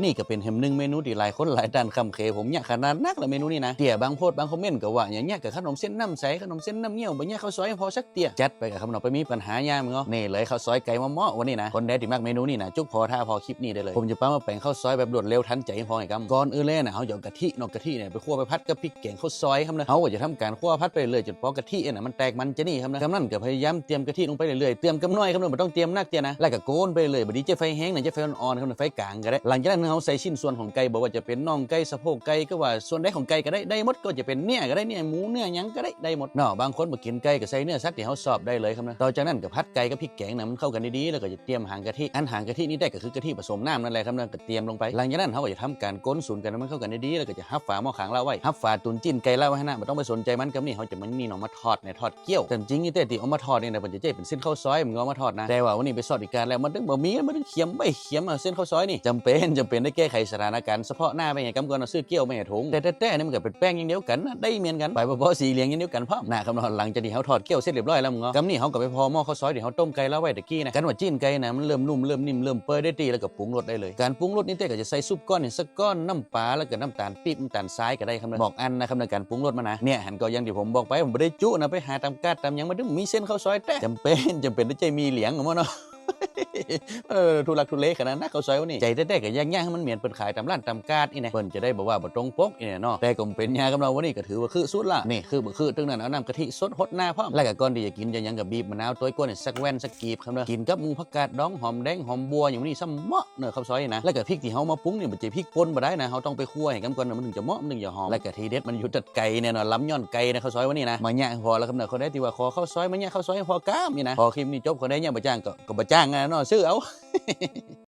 ນີ້ກໍເປັນແຮມໜຶ່ງເມນູທີ່ຫຼາຍຄົນຫຼາຍທ່ານຄ້ຳເຂຍ ຜົມຍະຂະໜາດນັກລະເມນູນີ້ນະ. ເຕັ້ຍບາງໂພດບາງຄອມເມັນກໍວ່າ ຍະ ຍະກະຂະໜົມເສັ້ນນ້ຳໃສ ຂະໜົມເສັ້ນນ້ຳເງິ້ວ ບໍ່ຍະເຂົ້າຊອຍໃຫ້ພໍສັກເຕັ້ຍ. ຈັດໄປກະຄຳເນາະ ໄປມີປັນຫາຍາມເນາະ. ນີ້ເລີຍ ເຂົ້າຊອຍໄກ່ມາເໝາະວັນນີ້ນະ. ຄົນໃດທີ່ມັກເມນູນີ້ນະ ຈຸກພໍຖ້າພໍຄລິບນີ້ໄດ້ເລີຍ. ຜົມຈະປາມາແປງເຂົ້າຊອຍແບບລວດເລັວທັນໃຈໃຫ້ພໍໃຫ້ກຳ. ກ່ອນອື່ນເລີຍນະ ເຮົາຈະເອົາກະທິເນາະ ກະທິນີ້ໄປຂົ້ວໄປຜັດກັບພິກແກງເຂົ້າຊອຍຄຳເນາະ. ເຮົາກໍຈະທຳການຂົ້ວຜັດໄປເລື້ອຍໆ ຈົນພໍກະທິອັນນະມັນແຕກມັນຈະນີ້ຄຳເນາະ. ຈາກນັ້ນກໍພະຍາຍາມຕຽມກະທິລົງໄປເລື້ອຍໆ ຕຽມກຳນ້ອຍຄຳເນາະ ບໍ່ຕ້ອງຕຽມໜັກເຕັ້ຍນະ. ແລ້ວກໍກົນໄປເລື້ອຍໆ ບໍ່ດີໃຊ້ໄຟແຮງນະ ໃຊ້ໄຟອ່ອນໆຄຳເນາະ ໄຟກາງກໍໄດ້. ຫຼັງຈາກນັ້ນເຮົາໃສ່ຊິ້ນສ່ວນຂອງໄກ່ ບໍ່ວ່າຈະເປັນໜອງໄກ່ ສະໂພກໄກ່ ກໍວ່າສ່ວນໃດຂອງໄກ່ກໍໄດ້ ໄດ້ໝົດ. ກໍຈະເປັນເນື້ອກໍໄດ້ ເນື້ອໝູ ເນື້ອຫຍັງກໍໄດ້ ໄດ້ໝົດເນາະ. ບາງຄົນບໍ່ກິນໄກ່ກໍໃສ່ເນື້ອສັດທີ່ເຮົາຊອບໄດ້ເລີຍຄຳເນາະ. ຕໍ່ຈາກນັ້ນກໍຜັດໄກ່ກັບພິກແກງນະ ມັນເຂົ້າກັນດີໆ ແລ້ວກໍຈະຕຽມຫາງກະທິ. ອັນຫາງກະທິນີ້ແທ້ກໍຄືກະທິປະສົມນ້ຳນັ້ນແຫຼະຄຳເນາະ. ຕຽມລົງໄປ. ຫຼັງຈາກນັ້ນເຮົາກໍຈະທຳການກົນສູນກັນໃຫ້ມັນເຂົ້າກັນດີໆ ແລ້ວກໍຈະຮັບຝາໝໍ້ຂາງລາວໄວ້. ຮັບຝາຕຸນຊີ້ນໄກ່ລາວໄວ້ຫັ້ນນະ ບໍ່ຕ້ອງໄປສົນໃຈມັນ. ກຳນີ້ເຮົາຈະມານີ້ເນາະ ມາທອດ ແນວທອດກ້ຽວ. ຕາມຈິງນີ້ແທ້ທີ່ເອົາມາທອດນີ້ນະ ເພິ່ນຈະໃຊ້ເປັນເສັ້ນເຂົ້າຊອຍ ມັນກໍເອົາມາທອດນະ. ແຕ່ວ່າວັນນີ້ໄປຊອດອີກການແລ້ວ ມັນເຖິງບໍ່ມີ ມັນເຖິງຂຽມໄປຂຽມເອົາເສັ້ນເຂົ້າຊອຍນີ້. ຈຳເປັນ ຈຳເປັນໄດ້ແກ້ໄຂສະຖານະການສະເພາະໜ້າໄປໃຫ້ກຳກ່ອນ ເອົາຊື້ກ້ຽວມາໃຫ້ຖົງ. ແຕ່ແທ້ໆນີ້ມັນກໍເປັນແປ້ງຢ່າງດຽວກັນນະ ໄດ້ເໝືອນກັນ ໄປບໍ່ພໍສີຫຼຽງຢ່າງດຽວກັນພ້ອມນະຄຳເນາະ. ຫຼັງຈາກທີ່ເຮົາທອດກ້ຽວເສັດຮຽບຮ້ອຍແລ້ວ ກຳນີ້ເຮົາກໍໄປພໍໝໍ້ເຂົ້າຊອຍທີ່ເຮົາຕົ້ມໄກ່ລາວໄວ້ຕະກີ້ນະ. ຄັນວ່າຊີ້ນໄກ່ນະ ມັນເລີ່ມນຸ້ມ ເລີ່ມນິ້ມ ເລີ່ມເປື່ອຍໄດ້ທີ່ ແລ້ວກໍປຸງລົດໄດ້ເລີຍ. ການປຸງລົດນີ້ແທ້ກໍຈະໃສ່ຊຸບກ້ອນນີ້ ສາກ່ອນ ນ້ຳປາ ແລ້ວກໍນ້ຳຕານປີບ ນ້ຳຕານຊາຍກໍໄດ້ຄຳເນາະ. ບອກອັນນະຄຳເນາະ ການປຸງລົດມັນນະ ເນ່ຍ ຫັ້ນກໍຢ່າງທີ່ຜົມບອກໄປ ບໍ່ໄດ້ຈຸນະ ໄປຫາຕາມກາດຕາມຫຍັງມາດຶງ ມີເສັ້ນເຂົ້າຊອຍແທ້. ຈຳເປັນ ຈຳເປັນໄດ້ໃຊ້ໝີ່ຫຼຽງເອົາໝົດເນາະ. ເອີ ທຸລັກທຸເລຂະໜາດນະ ເຂົ້າຊອຍວັນນີ້. ໃຈແທ້ໆກໍຢາກຍາກໃຫ້ມັນເໝືອນເພິ່ນຂາຍຕາມຮ້ານຕາມກາດອີ່ແນ່ ເພິ່ນຈະໄດ້ແບບວ່າບໍ່ຕົງປົກອີ່ແນ່ເນາະ. ແຕ່ກໍບໍ່ເປັນຫຍັງຄຳເນາະ ວັນນີ້ກໍຖືວ່າຄືສຸດລະ. ນີ້ຄືບໍ່ຄື ເຖິງນັ້ນເອົານ້ຳກະທິສົດຫົດໜ້າພ້ອມ ແລ້ວກໍກ່ອນທີ່ຈະກິນຈະຫຍັງກໍບີບມະນາວ ໂຕຍກ້ວນໃຫ້ສັກແວ່ນສັກກີບຄຳເນາະ. ກິນກັບໝູ່ຜັກກາດດອງ ຫອມແດງ ຫອມບົ່ວ ຫຍັງນີ້ຊ້ຳເໝາະ ເນາະ ເຂົ້າຊອຍນີ້ນະ. ແລ້ວກໍພິກທີ່ເຮົາມາປຸງນີ້ ບໍ່ໃຊ່ພິກປົ່ນບໍ່ໄດ້ນະ ເຮົາຕ້ອງໄປຂົ້ວໃຫ້ກຳກ່ອນນະ ມັນເຖິງຈະເໝາະ ມັນເຖິງຈະຫອມ. ແລ້ວກໍທີເດັດມັນຢູ່ຕັດໄກ່ແນ່ນອນ ລຳຍ້ອນໄກ່ນະ ເຂົ້າຊອຍວັນນີ້ນະ. ມາຍະໃຫ້ພໍແລ້ວຄຳເນາະ ຄົນໃດທີ່ວ່າຂໍເຂົ້າຊອຍ ມາຍະເຂົ້າຊອຍໃຫ້ພໍກຳນີ້ນະ. ພໍຄລິບນີ້ຈົບ ຄົນໃດຍະບໍ່ຈ້າງກໍ ກໍບໍ່ຈ້າງນະເນາະ ຊື້ເອົາ.